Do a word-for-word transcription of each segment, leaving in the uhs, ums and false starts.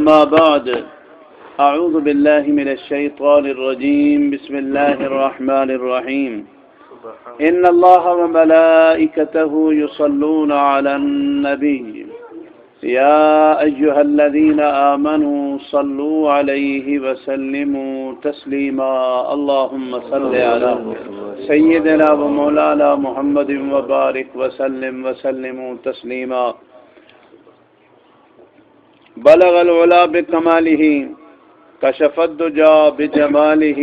أما بعد، أعوذ بالله من الشيطان الرجيم. بسم الله الرحمن الرحيم. إن الله وملائكته يصلون على النبي. يا أيها الذين آمنوا صلوا عليه وسلموا تسليما. اللهم صل على سيدنا ومولانا محمد وبارك وسلم وسلموا تسليما. بلغ العلا بكماله، كشف الدجى بجماله،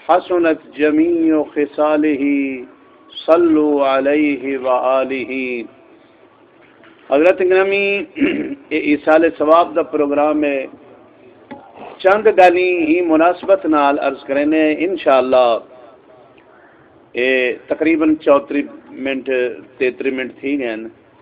حسنت جميع خصاله، صلوا عليه وآله. حضرات گرامی، اے ایصال ثواب دا پروگرام ہے۔ چند گالیں ہی مناسبت نال عرض کرینے ہیں، انشاءاللہ۔ اے تقریباً چوتری منٹ، تیتری منٹ تھی گئے ہیں۔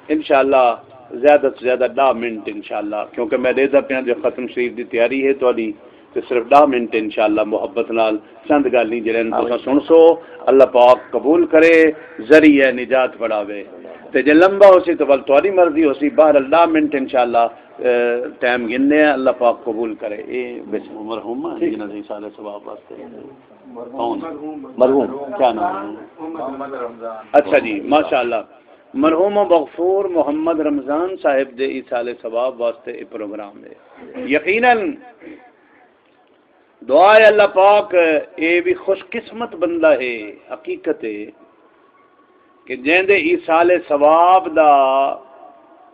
انشاءاللہ زیادہ توں زیادہ ݙاہ منٹ انشاءاللہ، کیونکہ میں ݙیہدا پیاں جو ختم شریف دی تیاری ہے تہاݙی، تے صرف ݙاہ منٹ انشاءاللہ محبت نال چند گالیں جیڑھن تساں سݨسو، اللہ پاک قبول کرے، ذریعہ نجات بݨاوے۔ تے جے لمبا ہوسی تو ول تہاݙی مرضی ہوسی، بہرحال ݙاہ منٹ انشاءاللہ، اے، ٹائم گھننے ہیں، اللہ پاک قبول کرے۔ اے بس مرحومہ ہیں جنہاں دے ایصال ثواب واسطے۔ کون؟ مرحوم۔ کیا نام ہے؟ اچھا جی، ماشاءاللہ۔ مرحوم و مغفور محمد رمضان صاحب دے ایصال ثواب واسطے اے پروگرام ہے۔ یقیناً دعا ہے اللہ پاک، اے بھی خوش قسمت بندہ ہے، حقیقت ہے کہ جیندے ایصال ثواب دا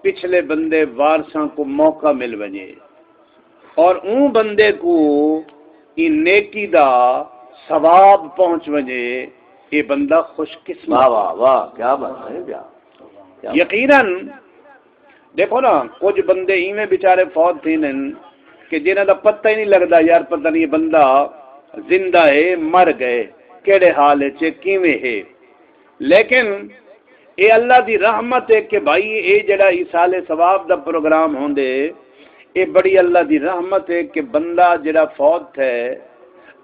پچھلے بندے وارثاں کو موقع مل ونڄے اور اوں بندے کو ایں نیکی دا ثواب پہنچ ونڄے، اے بندہ خوش قسمت۔ واہ، واہ، واہ، کیا بات ہے، کیا، کیا۔ یقیناً دیکھو نا، کجھ بندے ایویں بیچارے فوت تھیندن کہ جنہاں دا پتہ ہی نہیں لڳدا، یار، پتہ نہیں یہ بندہ زندہ ہے، مر ڳئے، کیڑھے حال اچ ہے، کیویں ہے۔ لیکن اے اللہ دی رحمت ہے کہ بھائی، اے جڑا ایصال ثواب دا پروگرام ہوندے، اے بڑی اللہ دی رحمت ہے کہ بندہ جڑا فوت ہے،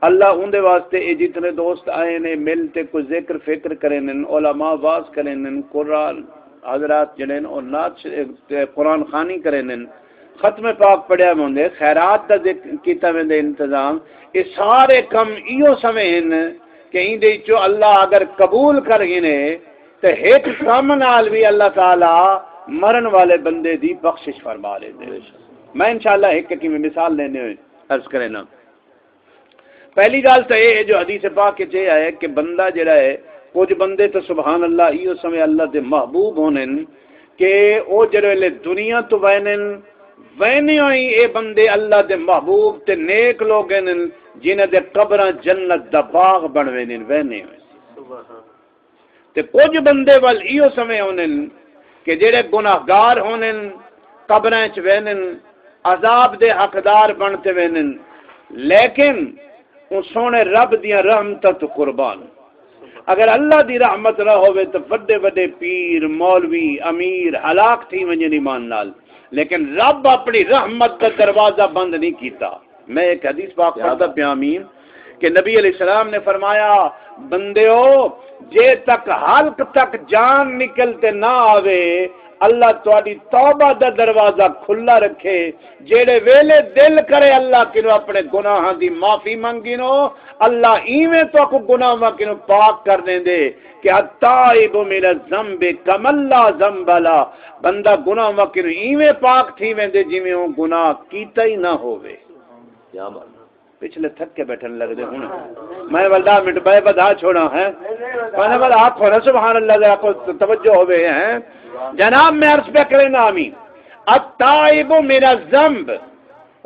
اللہ اوندے واسطے، اے جتنے دوست آئے نے، مل تے کوئی ذکر فکر کریندن، علماء واز کریندن، قرآن، حضرات جڑے نے، او نعت ش-، تے قرآن خوانی کریندن، ختم پاک پڑھیا ویندے، خیرات دا ذکر کیتا ویندے انتظام، اے سارے کم ایہو سویں ہن کہ ایندے وچوں اللہ اگر قبول کر گھنے تے ہک کم نال وی اللہ تعالیٰ مرن والے بندے دی بخشش فرما لیندے۔ میں انشاءاللہ ہک کیویں مثال لیندے ہوئے عرض کرینا۔ پہلی ڳالھ تاں اے ہے جو حدیث پاک اچ اے آئے کہ بندہ جڑا ہے، کجھ بندے تاں سبحان اللہ ایہو سویں اللہ دے محبوب ہوندن کہ او جڑے ویلے دنیا توں ویندن، ویندے ہوئیں اے بندے اللہ دے محبوب تے نیک لوگ ہن جنہاں دے قبراں جنت دا باغ بݨ ویندن، ویندے ہوئیں۔ تے کجھ بندے ول ایہو سویں ہوندن کہ جڑے گناہگار ہوندن، قبراں اچ ویندن، عذاب دے حقدار بݨ تے ویندن، لیکن اوں سوہݨے رب دیاں رحمتاں توں قربان۔ اگر اللہ دی رحمت نہ ہووے تاں وݙے وݙے پیر، مولوی، امیر ہلاک تھی ونڄن ایمان نال، لیکن رب اپݨی رحمت دا دروازہ بند نہیں کیتا۔ میں ایک حدیث پاک پڑھدا پیاں، آمین، کہ نبی علیہ السلام نے فرمایا، بندیو، جے تک حلق تک جان نکل تے نہ آوے، اللہ تہاݙی توبہ دا دروازہ کھلا رکھے۔ جیڑھے ویلے دل کرے اللہ کنوں اپݨے گناہاں دی معافی منگ گھنو، اللہ ایویں تہاکوں گناہاں کنوں پاک کر ݙیندے کہ التائب من الذنب کمن لا ذنب لہ، بندہ گناہاں کنوں ایویں پاک تھی ویندے جیویں اوں گناہ کیتا ہی نہ ہووے۔ کیا بات۔ پچھلے تھک کے بیٹھن لڳدے ہن۔ میں ول ݙاہ منٹ ٻئے ودھا چھوڑاں ہیں۔ پہلے ول آکھو نا سبحان اللہ، ذرا کو توجہ ہووے ہیں۔ جناب، میں عرض پیا کرینا، آمین۔ التائب من الذنب،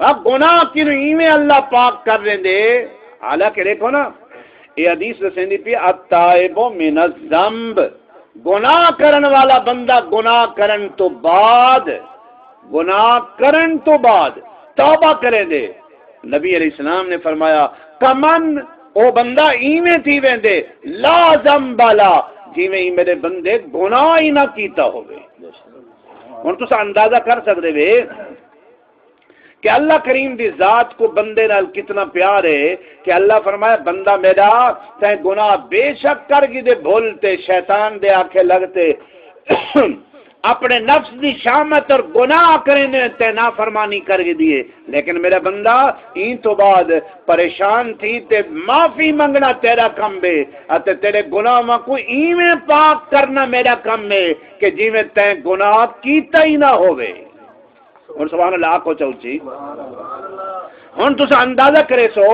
آ گناہ کنوں ایویں اللہ پاک کر ݙیندے۔ حالانکہ ݙیکھو نا، اے حدیث ݙسیندی پئی، التائب من الذنب، گناہ کرݨ والا بندہ گناہ کرݨ توں بعد، گناہ کرݨ توں بعد توبہ کریندے۔ نبی علیہ السلام نے فرمایا، کمن، او بندہ ایویں تھی ویندے، لا ذنب لہ، جیویں ایں میرے بندے گناہ ہی نہ کیتا ہووے۔ ہݨ تساں اندازہ کر سڳدے وے کہ اللہ کریم دی ذات کو بندے نال کتنا پیار ہے کہ اللہ فرمایا، بندہ میرا، تیں گناہ بے شک کر گھدے بھل تے، شیطان دے آکھے لڳ تے، اپݨے نفس دی شہامت اور گناہ کریندے تے نافرمانی کر گھدی ہے۔ لیکن میرا بندہ، ایں توں بعد پریشان تھی تے معافی منگݨا تیݙا کم ہے، اتے تیݙے گناہواں کوں ایویں پاک کرݨا میݙا کم ہے کہ جیویں تیں گناہ کیتا ہی نہ ہووے۔ ہݨ سبحان اللہ آکھو چا اچی۔ ہݨ تساں اندازہ کریسو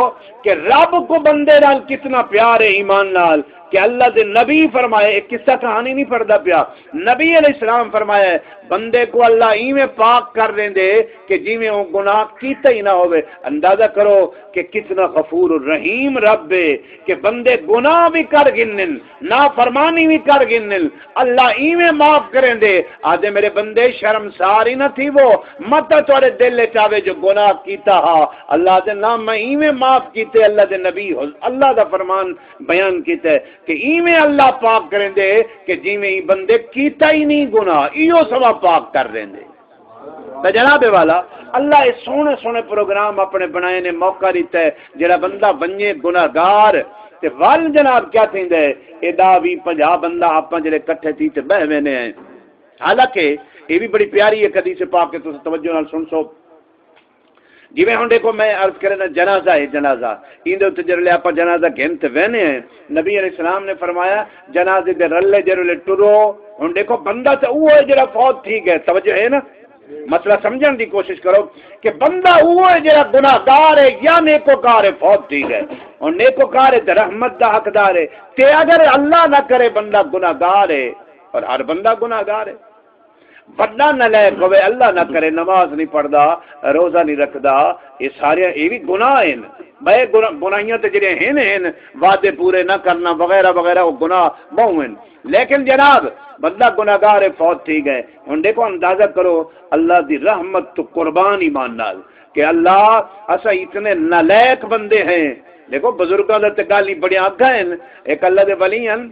کہ رب کوں بندے نال کتنا پیار ہے ایمان نال، کہ اللہ دے نبی فرمائے، ایک قصہ کہانی نہیں پڑھدا پیا، نبی علیہ السلام فرمایا ہے، بندے کوں اللہ ایویں پاک کر ݙیندے کہ جیویں او گناہ کیتا ہی نہ ہووے۔ اندازہ کرو کہ کتنا غفور الرحیم رب ہے، کہ بندے گناہ وی کر گھنن، نافرمانی وی کر گھنن، اللہ ایویں معاف کریندے۔ آہدے، میرے بندے، شرمسار ہی نہ تھیوو، متاں تہاݙے دل اچ آوے جو گناہ کیتا ہا۔ اللہ آہدے، نہ، میں ایویں معاف کیتے۔ اللہ دے نبی حض-، اللہ دا فرمان بیان کیتا ہے کہ ایویں اللہ پاک کریندے کہ جیویں ای بندے کیتا ہی نہیں گناہ، ایہو سوا پاک کر ݙیندے۔ تے جناب والا، اللہ اے سوہݨے سوہݨے پروگرام اپݨے بݨائے نے، موقع ݙتا ہے، جیڑھا بندہ ونڄے گناہگار تے ول جناب کیا تھیندا ہے، اے ݙاہ ویہہ پنجاہ بندہ آپاں جیڑھے کٹھے تھی تے ٻہہ ویندے ہیں۔ حالانکہ اے وی بڑی پیاری ہک حدیث پاک ہے، تساں توجہ نال سݨسو۔ جیویں ہݨ ݙیکھو، میں عرض کرے نا، جنازہ ہے، جنازہ، ایندے اتے جیڑھے آپاں جنازہ گھن تے ویندے ہیں، نبی علیہ السلام نے فرمایا، جنازے دے رلے جیڑھے ٹرو۔ ہݨ ݙیکھو، بندہ تے اوہو ہے جیڑھا فوت تھی ڳئے، توجہ ہے نا؟ مسئلہ سمجھݨ دی کوشش کرو کہ بندہ اوہو ہے جیڑھا گناہگار ہے یا نیکوکار ہے، فوت تھی ڳئے۔ ہݨ نیکوکار ہے تے رحمت دا حقدار ہے، تے اگر اللہ نہ کرے بندہ گناہگار ہے، اور ہر بندہ گناہگار ہے۔ وݙا نالائق ہووے، اللہ نہ کرے، نماز نہیں پڑھدا، روزہ نہیں رکھدا، اے سارے، اے وی گناہ ہن۔ ٻئے گناہ، گناہیاں تے جیڑھے ہن، ہن، وعدے پورے نہ کرنا وغیرہ وغیرہ، او گناہ ٻہوں ہن۔ لیکن جناب، بندہ گناہگار ہے، فوت تھی ڳئے۔ ہݨ ݙیکھو، اندازہ کرو اللہ دی رحمت توں قربان ایمان نال کہ اللہ، اساں اتنے نالائق بندے ہیں۔ ݙیکھو، بزرگاں دے تے ڳالھیں بڑیاں اڳاں ہن، ہک اللہ دے ولی ہن،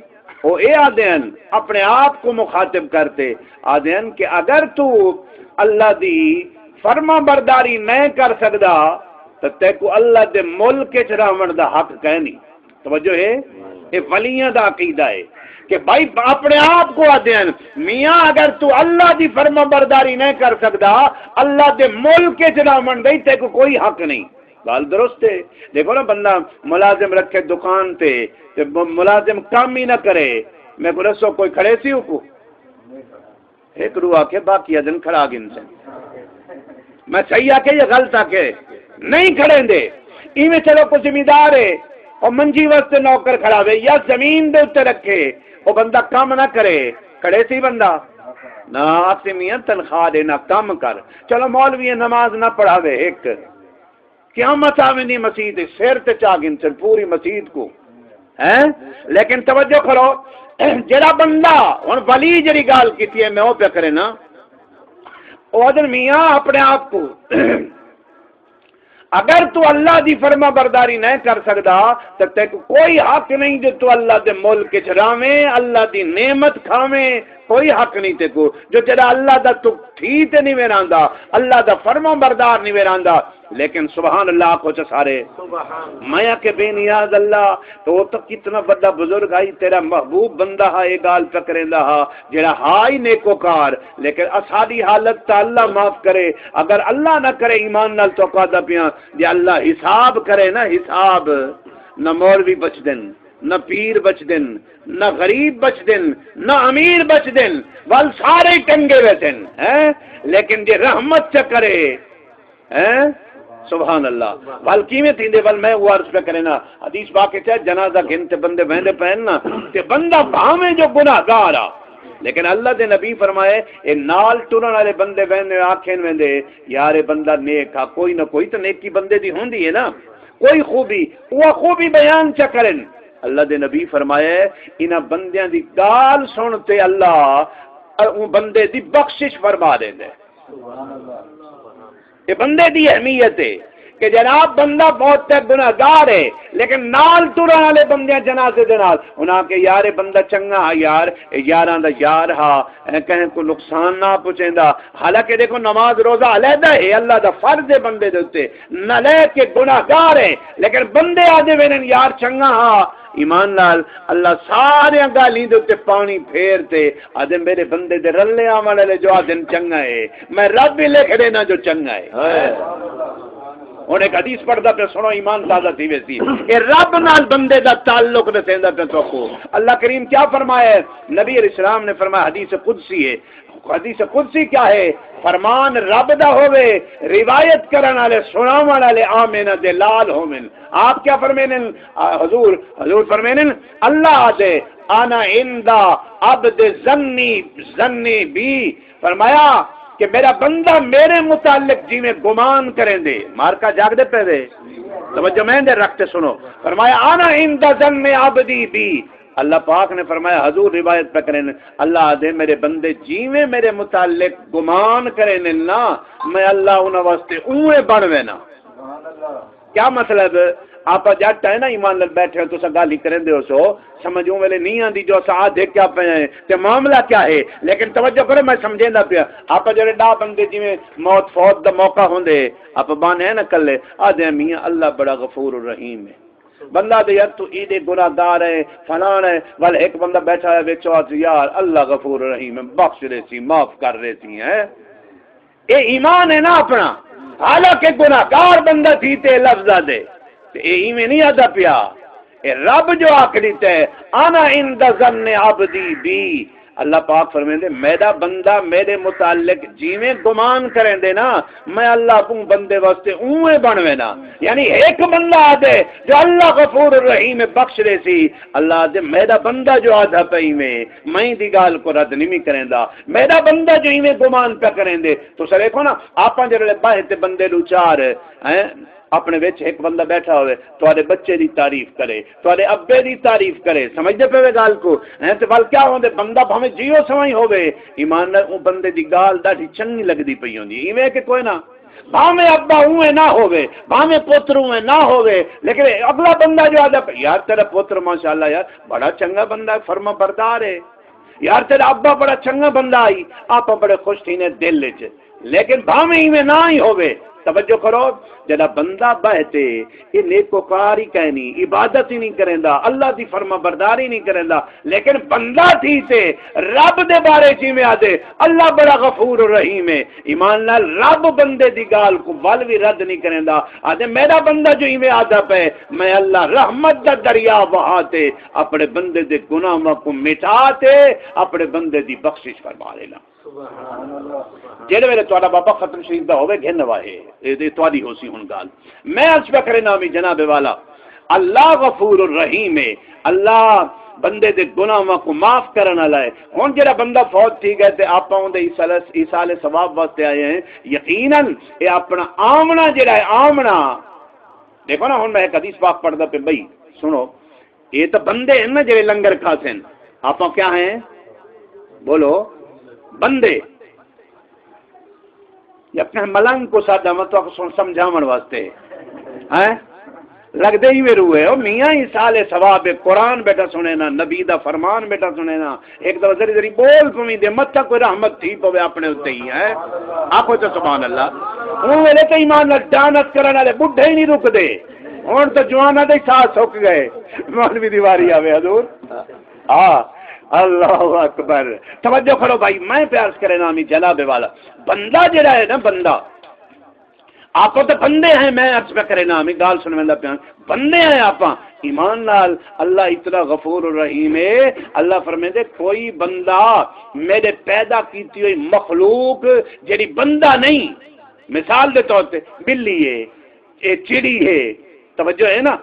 او اے آہدے ہن، اپݨے آپ کوں مخاطب کر تے آہدے ہن کہ اگر توں اللہ دی فرمانبرداری نئیں کر سڳدا، تاں تیکوں اللہ دے ملک اچ رہوݨ دا حق کائنی۔ توجہ ہے؟ اے ولیاں دا عقیدہ ہے کہ بھائی، اپݨے آپ کوں آہدے ہن، میاں، اگر توں اللہ دی فرمانبرداری نئیں کر سڳدا، اللہ دے ملک اچ رہوݨ دا ہی تیکوں کوئی حق نہیں۔ ڳالھ درست ہے۔ ݙیکھو نا، بندہ ملازم رکھے دکان تے، تے م-، ملازم کم ہی نہ کرے، میکوں ݙسو، کوئی کھڑیسی اوکوں؟ ہک ݙو آکھے، باقی آہدن کھڑا گھنسن۔ میں صحیح آکھے یا غلط آکھے؟ نہیں کھڑیندے۔ ایویں چلو، کوئی زمیندار ہے، او منجی واسطے نوکر کھڑاوے یا زمین دے اتے رکھے، او بندہ کم نہ کرے، کھڑیسی بندہ؟ نہ، آکھسی، میاں، تنخواہ ݙے نہ، کم کر۔ چلو، مولوی ہے، نماز نہ پڑھاوے، ہک قیامت آ ویندی مسیت اچ، سر تے چا گھنسن پوری مسیت کوں، ہیں؟ لیکن توجہ کرو، جیڑھا بندہ، ہݨ ولی جیڑھی ڳالھ کیتی ہے، میں او پیا کرے نا، او آہدن، میاں، اپݨے آپ کوں، اگر توں اللہ دی فرمانبرداری نئیں کر سڳدا، تاں تیکوں کوئی حق نئیں جو توں اللہ دے ملک اچ رہویں، اللہ دی نعمت کھاویں، کوئی حق نئیں تیکوں، جو جیڑھا اللہ دا توں تھی تے نی ویراندا، اللہ دا فرمانبردار نی ویراندا۔ لیکن سبحان اللہ آکھو چا سارے۔ سبحان اللہ۔ میں آکھے، بے نیاز اللہ، او تاں کتنا وݙا بزرگ ہئی، تیرا محبوب بندہ ہا، اے ڳالھ پیا کریندا ہا، جیڑھا ہا ہی نیکوکار، لیکن اساݙی حالت تاں اللہ معاف کرے، اگر اللہ نہ کرے، ایمان نال تہاکوں آہدا پیاں، جے اللہ حساب کرے نا، حساب، نہ مولوی بچدن، نہ پیر بچدن، نہ غریب بچدن، نہ امیر بچدن، ول سارے ٹنگے ویسن، ہیں؟ لیکن جے رحمت چا کرے، ہیں؟ سبحان اللہ۔ ول کیویں تھیندے؟ ول میں او عرض پیا کرے نا، حدیث پاک اچ ہے، جنازہ گھن تے بندے ویندے پئن نا، تے بندہ بھاویں جو گناہگار آ، لیکن اللہ دے نبی فرمائے، اے نال ٹرݨ والے بندے ویندے، آکھن ویندے، یار، اے بندہ نیک آ، کوئی نہ کوئی تاں نیکی بندے دی ہوندی ہے نا، کوئی خوبی، او خوبی بیان چا کرن۔ اللہ دے نبی فرمایا ہے، انہاں بندیاں دی ڳالھ سݨ تے اللہ اوں بندے دی بخشش فرما ݙیندے۔ اے بندے دی اہمیت ہے کہ جناب، بندہ بہت تے گناہگار ہے، لیکن نال ٹرݨ والے بندیاں جنازے دے نال، انہاں آکھے، یار، اے بندہ چنڳا ہا یار، اے یاراں دا یار ہا، اے کہیں کوں نقصان نہ پہنچیندا۔ حالانکہ ݙیکھو، نماز روزہ علیحدہ ہے، اللہ دا فرض ہے بندے دے اتے، نالائق ہے، گناہگار ہے، لیکن بندے آہدے ویندن، یار چنڳا ہا، ایمان نال اللہ ساریاں ڳالھیں دے اتے پاݨی پھیر تے آہدے، میݙے بندے دے رلے آوݨ والے جو آہدن چنڳا ہے، میں رب ہی لکھ ݙینا جو چنڳا ہے۔ ہݨ ہک حدیث پڑھدا پیا، سݨو، ایمان تازہ تھی ویسی۔ اے رب نال بندے دا تعلق ݙسیندا پیا تہاکوں۔ اللہ کریم کیا فرمایا ہے؟ نبی علیہ السلام نے فرمایا، حدیث قدسی ہے۔ حدیث قدسی کیا ہے؟ فرمان رب دا ہووے، روایت کرݨ والے، سݨاوݨ والے عام انہاں دے لال ہوون۔ آپ کیا فرمیندن؟ آ، حضور، حضور فرمیندن، اللہ آہدے، "انا عند عبد ظنی، ظنی بی"، فرمایا کہ میرا بندہ میرے متعلق جیویں گمان کریندے، مارکا جاڳدے پئے وے، توجہ میں دے رکھ تے سݨو، فرمایا، "انا عند ظن عبدی بی"، اللہ پاک نے فرمایا، حضور روایت پہ کریں، اللہ آہدے، میرے بندے جیویں میرے متعلق گمان کریں نا، میں اللہ انہاں واسطے اونویں بݨ وینا۔ کیا مطلب؟ آپاں جٹ ہیں نا، ایمان نال ٻیٹھے ہو، تساں ڳالھیں کریندے ہوسو، سمجھ اوں ویلے نہیں آندی جو اساں آہدے کیا پئے ہیں تے معاملہ کیا ہے۔ لیکن توجہ کرو، میں سمجھیندا پیا۔ آپاں جیڑھے ݙاہ بندے، جیویں موت فوت دا موقع ہوندے، آپاں ٻاہنے ہیں نا کلھے، آہدے ہیں، "میاں، اللہ بڑا غفور الرحیم ہے۔" بندہ آہدے، "یار، توں ایݙے گناہگار ہیں، فلاݨ ہیں۔" ول ہک بندہ ٻیٹھا ہے وچ، آہدے، "یار، اللہ غفور الرحیم ہے، بخش ݙیسی، معاف کر ݙیسی"، ہیں۔ اے ایمان ہے نا اپݨا، حالانکہ گناہگار بندہ تھی تے لفظ آہدے، تے اے ایویں نہیں آہدا پیا۔ اے رب جو آکھ ݙتا ہے، "انا عند ظن عبدی بی"، اللہ پاک فرمیندے، "میݙا بندہ میݙے متعلق جیویں گمان کریندے نا، میں اللہ کوں بندے واسطے اونویں بݨ وینا۔" یعنی ہک بندہ آہدے جو اللہ غفور الرحیم ہے، بخش ݙیسی، اللہ آہدے، "میݙا بندہ جو آہدا پئے ایویں، میں دی ڳالھ کوں رد نہیں کریندا۔" میݙا بندہ جو ایویں گمان پیا کریندے، تساں ݙیکھو نا، آپاں جیڑھے ٻاہر تے بندے ݙو چار ہیں، اپݨے وچ ہک بندہ ٻیٹھا ہووے، تہاݙے ٻچے دی تعریف کرے، تہاݙے ابے دی تعریف کرے، سمجھدے پئے وے ڳالھ کوں؟ ہیں تے ول کیا ہوندے، بندہ بھاویں جیو سوائیں ہووے، ایمان نال اوں بندے دی ڳالھ ݙاڈھی چنڳی لڳدی پئی ہوندی، ایویں کہ کوئی نہ؟ بھاویں ابا اونویں نہ ہووے، بھاویں پتر اونویں نہ ہووے، لیکن اڳلا بندہ جو آہدا، "یار، تیݙا پتر ماشاءاللہ یار، بڑا چنڳا بندہ ہے، فرما بردار ہے۔" یار، تیݙا ابا بڑا چنڳا بندہ ہئی، آپاں بڑے خوش تھینے دل اچ۔ لیکن بھاویں ایویں نہ ہی ہووے، توجہ کرو، جیڑھا بندہ ٻہہ تے اے نیکوکار ہی کائنی، عبادت ہی نہیں کریندا، اللہ دی فرما برداری نہیں کریندا، لیکن بندہ تھی تے رب دے بارے چ ایویں آہدے، "اللہ بڑا غفور الرحیم ہے۔" ایمان نال رب بندے دی ڳالھ کوں ول وی رد نہیں کریندا، آہدے، "میݙا بندہ جو ایویں آہدا پئے، میں اللہ رحمت دا دریا وہا تے اپݨے بندے دے گناہاں کوں مٹا تے اپݨے بندے دی بخشش فرما ݙینا۔" جیڑھے ویلے تہاݙا بابا ختم شریف دا ہووے، گھن واہے، اے، اے تہاݙی ہوسی ہݨ ڳالھ۔ میں عرض پیا کرینا وی جناب والا، اللہ غفور الرحیم ہے، اللہ بندے دے گناہاں کوں معاف کرݨ والا ہے۔ ہݨ جیڑھا بندہ فوت تھی ڳئے تے آپاں اوندے ایصال، ایصال ثواب واسطے آئے ہیں، یقیناً اے اپݨا آوݨا جیڑھا ہے، آوݨا، ݙیکھو نا، ہݨ میں ہک حدیث پاک پڑھدا پیا بھئی، سݨو، اے تاں بندے ہن نا جیڑھے لنگر کھاسن۔ آپاں کیا ہیں؟ بولو، بندے۔ یا کہیں ملنگ کوں سݙاواں تہاکوں سمجھاوݨ واسطے؟ ہیں؟ لڳدے ایویں روئے۔ او میاں، ایصال ثواب ہے، قرآن ٻیٹھا سݨینا، نبی دا فرمان ٻیٹھا سݨینا، ہک دفعہ ذری ذری ٻول پویندے، متاں کوئی رحمت تھی پوے اپݨے اتے ہی، ہیں؟ آکھو تے سبحان اللہ۔ اوں ویلے تے ایمان نال ڈانس کرݨ والے ٻڈھے ہی نہیں رکدے۔ ہݨ تاں جواناں دے ہی ساہ سک ڳئے۔ مولوی دی واری آوے حضور۔ ہاں، اللہ اکبر۔ توجہ کرو بھائی، میں پیا عرض کرینا وی جناب والا، بندہ جیڑھا ہے نا، بندہ، آپاں تاں بندے ہیں، میں عرض پیا کرینا وی، ڳالھ سݨویندا پیاں، بندے ہیں آپاں۔ ایمان نال اللہ اتنا غفور الرحیم ہے، اللہ فرمیندے، کوئی بندہ میݙے پیدا کیتی ہوئی مخلوق جیڑھی بندہ نہیں، مثال دے طور تے ٻلی ہے، اے چڑی ہے، توجہ ہے نا،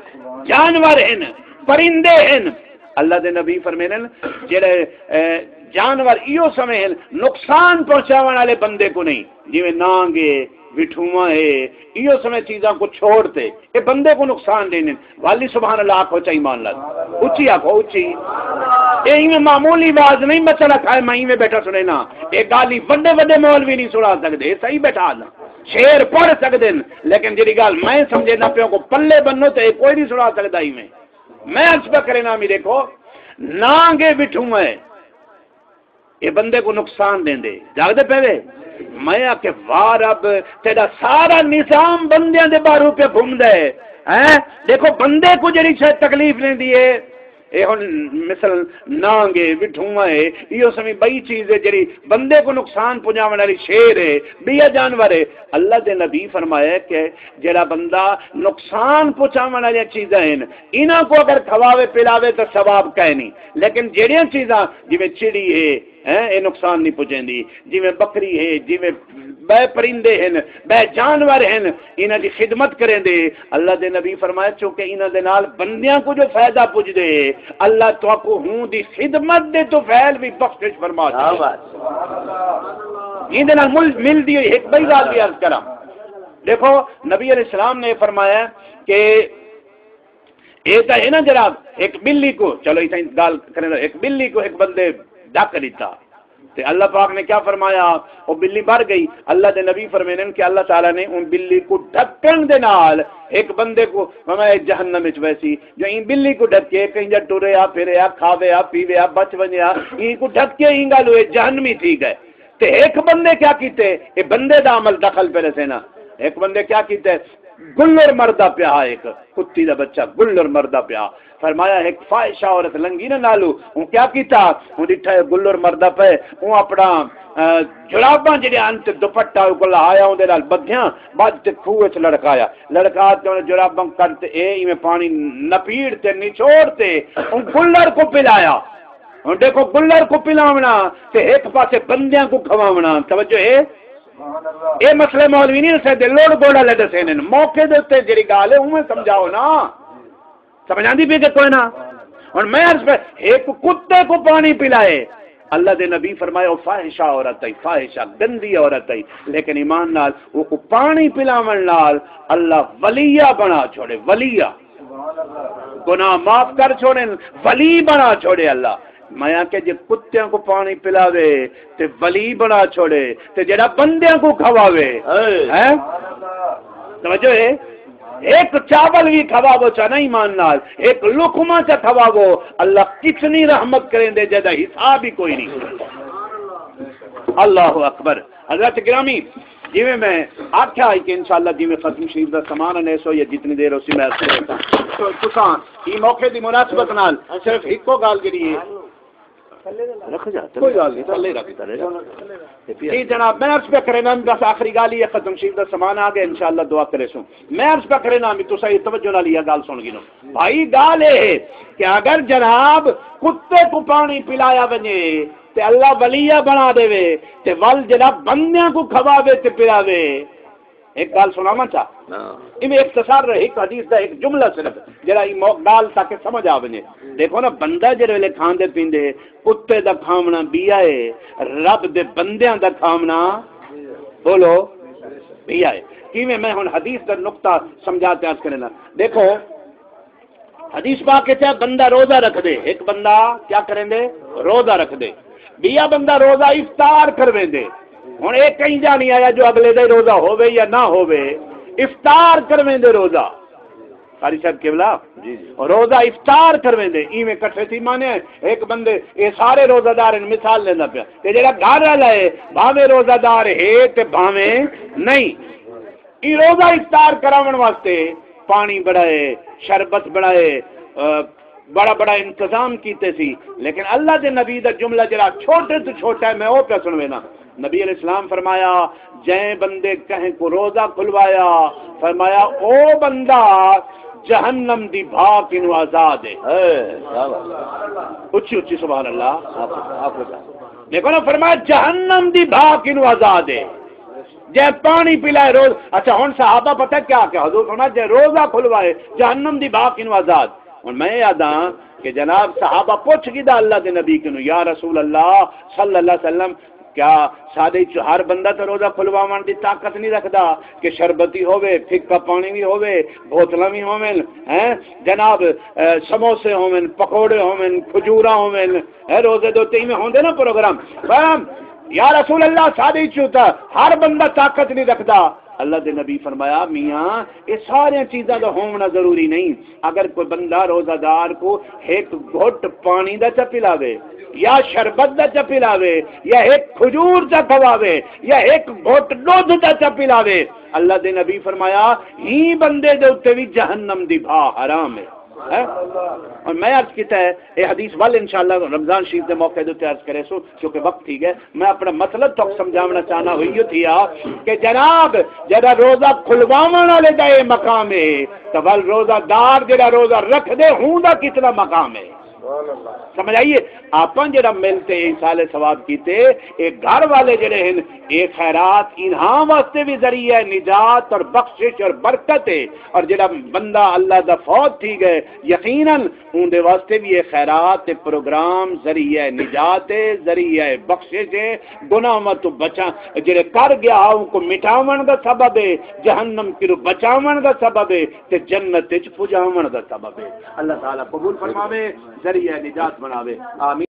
جانور ہن، پرندے ہن۔ اللہ دے نبی فرمیندن، جیڑھے، اے، جانور ایہو سمیں ہن، نقصان پہنچاوݨ والے بندے کوں نہیں، جیویں نانگ ہے، وٹھواں ہے، ایہو سمیں چیزاں کوں چھوڑ تے اے بندے کوں نقصان ݙیندن۔ والی سبحان اللہ آکھو چا ایمان نال۔ اچی آکھو، اچی۔ اے ایویں معمولی واز نہیں، میں چلا کھائے، میں ایویں ٻیٹھا سݨینا۔ اے ڳالھیں وݙے وݙے مولوی نہیں سݨا سڳدے، اے صحیح ٻیٹھا آہداں۔ شعر پڑھ سڳدن، لیکن جیڑھی ڳالھ میں سمجھینا پیاں کوں پلے بنو تے اے کوئی نہیں سݨا سڳدا ایویں۔ میں عرض پیا کرینا وی، ݙیکھو، نانگ ہے، وٹھواں ہے، اے بندے کوں نقصان ݙیندے۔ جاڳدے پئے وے؟ میں آکھے، واہ رب، تیݙا سارا نظام بندیاں دے ٻاہروں پیا گھمدا ہے۔ ہیں؟ ݙیکھو، بندے کوں جیڑھی شے تکلیف ݙیندی ہے، اے ہن مثلاً نانگ اے، وڈھواں اے، ایہو سویں ٻئی چیز اے جیڑھی بندے کوں نقصان پڄاوݨ آلی، شیر اے، ٻیا جانور اے۔ اللہ دے نبی فرمایا کہ جیڑھا بندہ نقصان پہنچاوݨ آلیاں چیزاں ہن، انہاں کوں اگر کھواوے پلاوے تاں ثواب کائنی، لیکن جیڑھیاں چیزاں جیویں چڑی اے، ہیں، اے نقصان نہیں پہنچیندی، جیویں ٻکری ہے، جیویں ٻئے پرندے ہن، ٻئے جانور ہن، انہاں دی خدمت کریندے۔ اللہ دے نبی فرمایا، چونکہ انہاں دے نال بندیاں کوں جو فائدہ پڄدے، اللہ تہاکوں ہوں دی خدمت دے طفیل وی بخشش فرما کیا چھوڑے۔ بات۔ ایندے نال مل، ملدی ہوئی ہک ٻئی ڳالھ وی عرض کراں۔ ݙیکھو، نبی علیہ السلام نے فرمایا کہ اے تاں ہے نا جناب، ہک ٻلی کوں، چلو اتھاں ڳالھ کریں تاں ہک ٻلی کوں ہک بندے ڈھک ݙتا۔ تے اللہ پاک نے کیا فرمایا؟ او ٻلی مر ڳئی۔ اللہ دے نبی فرمیندن کہ اللہ تعالیٰ نے اوں ٻلی کوں ڈھکݨ دے نال ہک بندے کوں فرمایا جہنم وچ ویسی۔ جو ایں ٻلی کوں ڈھکے، کہیں جا ٹریا، پھریا، کھاویا، پیویا، بچ ونڄیا، ایں کوں ڈھکے، ایں ڳالھوں اے جہنمی تھی ڳئے۔ تے ہک بندے کیا کیتے؟ اے بندے دا عمل دخل پہ رسے نا۔ ہک بندے کیا کیتے؟ گلر مردا پیا ہا، ہک کتی دا بچہ گلر مردا پیا۔ فرمایا، ہک فاحشہ عورت لنگھی نا نالوں، اوں کیا کیتا؟ اوں ݙٹھا اے گلر مردا پئے، اوں اپݨا، اے، جراباں جیڑھیاں ہن تے دوپٹہ اوں کوں لہایا، اوندے نال ٻدھیاں، ٻدھ تے کھوہ وچ لڑکایا۔ لڑکا تے اوں جراباں کڈھ تے اے ایویں پاݨی نپیڑ تے نچوڑ تے اوں گلر کوں پلایا۔ ہݨ ݙیکھو، گلر کوں پلاوݨا تے ہک پاسے بندیاں کوں کھواوݨا۔ توجہ ہے؟ اے مسئلے مولوی نہیں ݙسیندے، لڑ گوڑ آلے ݙسیندن۔ موقع دے اتے جیڑھی ڳالھ ہے، اونویں سمجھاؤ نا۔ سمجھ آندی پئی کہ کوئی نہ؟ ہݨ میں عرض پہ، ہک کتے کوں پاݨی پلائے، اللہ دے نبی فرمایا، او فاحشہ عورت ہئی، فاحشہ، گندی عورت ہئی، لیکن ایمان نال اوکوں پاݨی پلاوݨ نال اللہ ولیہ بݨا چھوڑے، ولیہ۔ گناہ معاف کر چھوڑن، ولی بݨا چھوڑے اللہ۔ میں آکھیا جے کتیاں کوں پاݨی پلاوے تے ولی بݨا چھوڑے، تے جیڑھا بندیاں کوں کھواوے، اے۔ ہیں؟ توجہ ہے؟ ہک چاول وی کھواوو چا نا ایمان نال، ہک لقمہ چا کھواوو، اللہ کتنی رحمت کریندے جیڑھا حساب ہی کوئی نہیں۔ اللہ اکبر۔ حضرات گرامی، جیویں میں آکھیا ہئی کہ انشاءاللہ جیویں ختم شریف دا سامان آنے سو یا جتنی دیر ہوسی میں عرض کرے تاں۔ تو تساں ایں موقع دی مناسبت نال صرف ہکو ڳالھ جیڑھی ہے۔ رکھ جا، کوئی ڳالھ نہیں، تلے رکھ۔ تلے رکھ۔ جی جناب، میں عرض پہ کرے نا، بس آخری ڳالھ ہی ہے، ختم شریف دا سامان آ ڳئے، انشاءاللہ دعا کرے سوں۔ میں عرض پہ کرے نا، بھی تساں اے توجہ نال اے ڳالھ سݨ گھنو۔ بھائی، ڳالھ اے ہے کہ اگر جناب کتے کوں پاݨی پلایا ونڄے تے اللہ ولیہ بݨا ݙیوے تے ول جناب بندیاں کوں کھواوے تے پلاوے، ہک ڳالھ سݨاواں چا؟ ہاں۔ ایویں اختصار ہک حدیث دا ہک جملہ صرف، جیڑھا ایں مو-، ڳالھ تاکہ سمجھ آ ونڄے۔ ݙیکھو نا، بندہ جیڑھے ویلے کھاندے پیندے، کتے دا کھاوݨا ٻیا ہے، رب دے بندیاں دا کھاوݨا، بولو، ٻیا ہے۔ کیویں؟ میں ہݨ حدیث دا نقطہ سمجھا تے عرض کریناں۔ ݙیکھو، حدیث پاک اچ ہے، بندہ روزہ رکھدے، ہک بندہ کیا کریندے؟ روزہ رکھدے۔ ٻیا بندہ روزہ افطار کرویندے۔ ہݨ اے کہیں جا نہیں آیا جو اڳلے دا ہی روزہ ہووے یا نہ ہووے، افطار کرویندے روزہ۔ قاری صاحب قبلہ، جی، جی۔ روزہ افطار کرویندے، ایویں کٹھے تھی مانے، ہک بندے، اے سارے روزہ دار ہن، مثال لیندا پیا۔ تے جیڑھا گھر والا ہے، بھاویں روزہ دار ہے تے بھاویں نہیں۔ ایں روزہ افطار کراوݨ واسطے پاݨی بݨائے، شربت بݨائے، آ، بڑا بڑا انتظام کیتے سی، لیکن اللہ دے نبی دا جملہ جڑا چھوٹے تو چھوٹا ہے، میں او پیا سنوینا۔ نبی علیہ السلام فرمایا، جیں بندے کہیں کو روزہ کھلوایا، فرمایا، او بندہ جہنم دی بھا کنوں آزاد ہے۔ اے، کیا بات ہے۔ اچھی اچھی سبحان اللہ۔ آپ، آپ۔ دیکھو نا، فرمایا، جہنم دی بھا کنوں آزاد ہے۔ جے پاݨی پلائے روز، اچھا، ہݨ صحابہ پتہ کیا کہ حضور فرمایا، جے روزہ کھلوائے، جہنم دی بھا کنوں آزاد۔ ہݨ میں یاد آں کہ جناب صحابہ پچھ گھدا اللہ دے نبی کنوں، یا رسول اللہ صلی اللہ علیہ وسلم، کیا ساݙے چ ہر بندہ تے روزہ کھلواوݨ دی طاقت نہیں رکھدا کہ شربتی ہووے، پھکا پاݨی وی ہووے، بوتلاں وی ہوون، ہیں جناب، اے، سموسے ہوون، پکوڑے ہوون، کھجوراں ہوون، اے روزے دے اتے ایویں ہوندے نا پروگرام۔ پر یا رسول اللہ، ساݙے چوں تاں ہر بندہ طاقت نہیں رکھدا۔ اللہ دے نبی فرمایا، میاں، اے ساریاں چیزاں دا ہووݨا ضروری نہیں۔ اگر کوئی بندہ روزہ دار کو ہک گھٹ پاݨی دا چا پلاوے، یا شربت دا چا پلاوے، یا ہک کھجور چا کھواوے، یا ہک گھٹ ݙودھ دا چا پلاوے، اللہ دے نبی فرمایا، ہی بندے دے اتے وی جہنم دی بھا حرام ہے۔ ہے۔ اور میں عرض کیتا ہے، اے حدیث ول انشاءاللہ رمضان شریف دے موقع دے تے عرض کرے سو، کیونکہ وقت تھی گئے۔ میں اپنا مطلب تک سمجھاونا چاہنا ہوئی تھی آ کہ جناب، جڑا روزہ کھلواون والے دا اے مقام ہے، تو ول روزہ دار جڑا روزہ رکھ دے ہوں دا کتنا مقام ہے؟ سمجھ آئیے؟ آپاں جڑا مل تے ایصال ثواب کیتے، اے گھر والے جڑے ہیں، اے خیرات انہاں واسطے بھی ذریعہ نجات اور بخشش اور برکت ہے۔ اور جڑا بندہ اللہ دا فوت تھی گئے، یقیناً اون دے واسطے بھی اے خیرات تے پروگرام ذریعہ نجات ہے، ذریعہ بخشش ہے، گناہاں تو بچا، جڑے کر گیا ہا، اون کو مٹاون دا سبب ہے، جہنم کنوں بچاون دا سبب ہے، تے جنت وچ پجاون دا سبب ہے۔ اللہ تعالیٰ قبول فرماوے، ذریعہ نجات بناوے۔ آمین۔